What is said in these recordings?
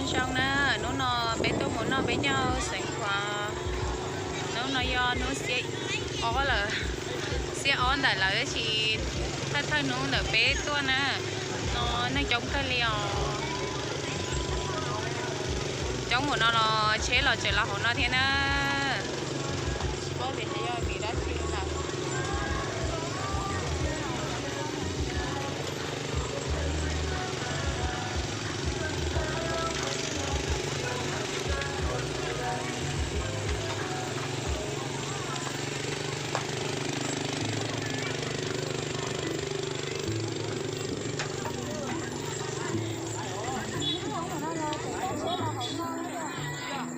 Zoo na, hnub no peb tuaj mus noj peb caug xeev Khuam. Hnub no yog hnub xiab ob lawm, xiab ob ntawm lawv tab sis thawj thawj hnub ntawm peb tuaj na. No neeg coob kawg li os. Coob mus no los tsheb los tseem los hauv no thiab na. Tsis paub tias xyov yog vim dab tsi lawm.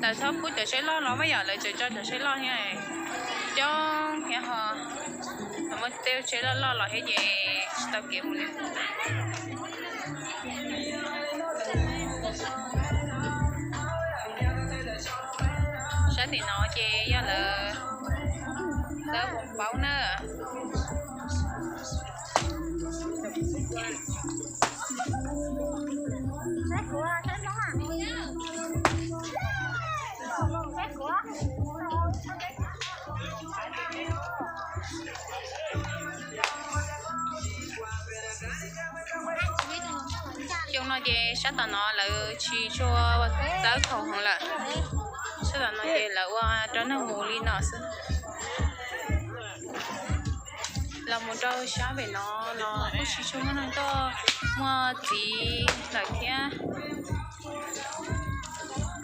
Lawv txhob pub cov tsheb loj los mas yom, lawv tseem tso cov tsheb loj thiab. Coob thiab ho, muaj tej tsheb loj loj los thiab ces tsis tau kev mus li. Sab tim no ces yog lawv, lawv hauv paus na. Xyoo no ces sab tom no lawv tsis tshua txawb khaum heev lawm. Sab tom no ces lawv ua rau neeg mus li no xwb. Los mus rau sab pem no los kuj tsis tshua muaj neeg tuaj, muaj txiv lawm thiab.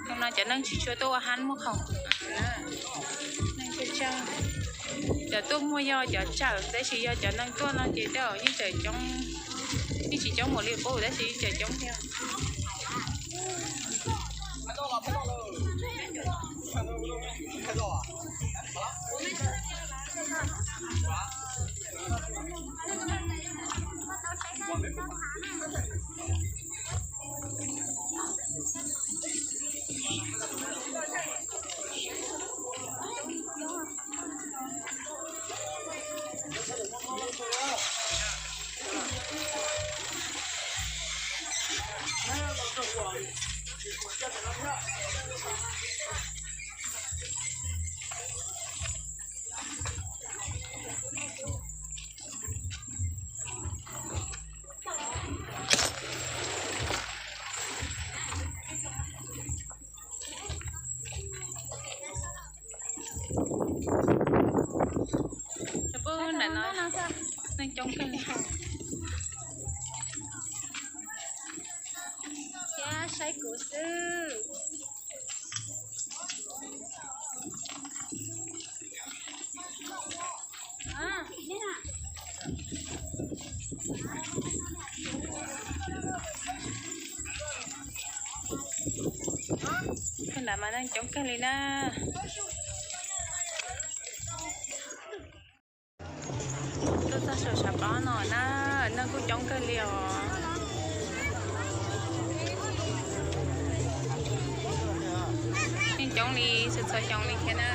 Xyoo no cov neeg tsis tshua tuaj ua hab muag khaum. Neeg tsawg tsawg, cov tuaj muag yog cov tsawm tab sis yog cov neeg tuaj no ces tej zaum yeej tseem coob, yeej tsis coob npaum li qub tab sis yeej tseem coob thiab. Pub ntawm no neeg coob kawg li. Thiab saib kuv xwb. Kawg ntawd mas neeg coob kawg li na. Tuaj txog saum tshav pob no na, neeg kuj coob kawg li os. Neeg coob li txhua txhua xyoo li thiab na.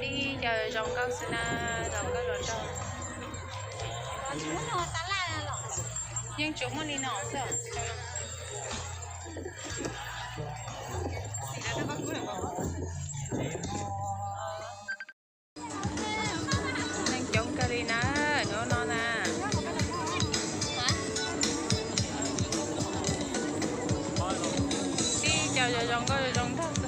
Tib co zoo nkauj xwb na, zoo nkauj zoo nraug. Yeej tsuas muaj li no xwb. Neeg coob kawg li na, hnub no na. Tib co zoo zoo nkauj zoo nraug.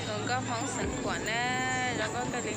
Zoo nkauj Hmoob xeev Khuam na, zoo nkauj kawg li.